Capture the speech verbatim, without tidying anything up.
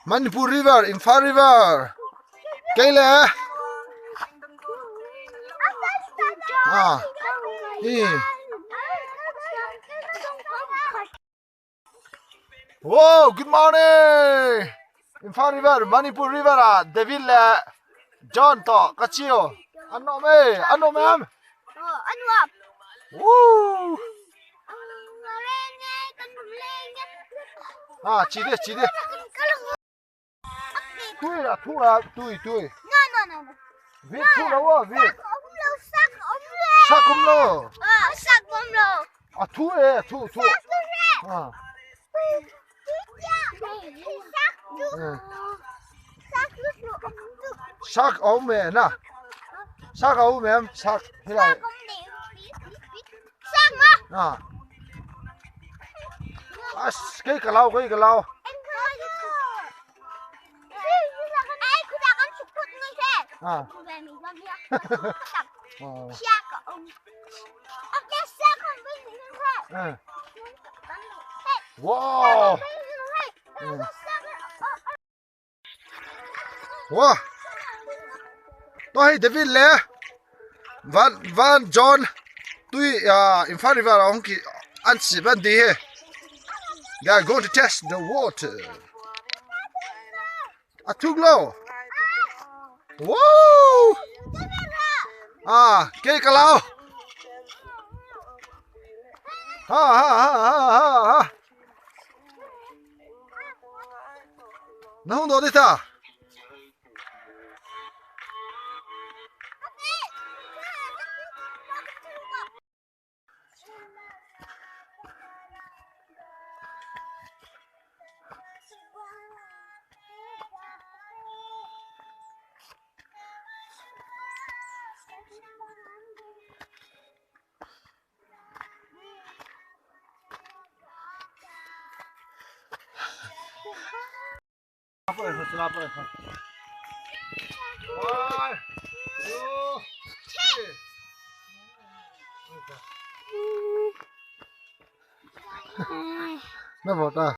Manipur River, Imphal River. Kei le. Ah. Hi. Wow, good morning. Imphal River, Manipur River a David le John to kachio. Anom e, anom em. Oh, anom. Woo. Ah, chi de, chi de. Tui a, thu a, tui, tui. No, no, no, no. Vit thu lo, vit. Sak um lo, sak um lo. Sak um lo. Ah, thu e, thu, thu. Sak um lo. Ah. Sak um lo. Eh. Sak um lo. Sak um lo. Sak um em, sak. Hilai. Sak um lo. Sak ma. Ah. As, kei ka lau, kei ka lau. Ah. Ah. Ah. Wow. Hmm. Wow. To hi David le Van, Van John tui, ah, Imphal River a hung ki an si ban di he. They are going to test the water. A thuk lo. Wow. Ah, kei ka lau. Ha, ha, ha, ha, ha, ha. Na hung doh ding ta. Na vota.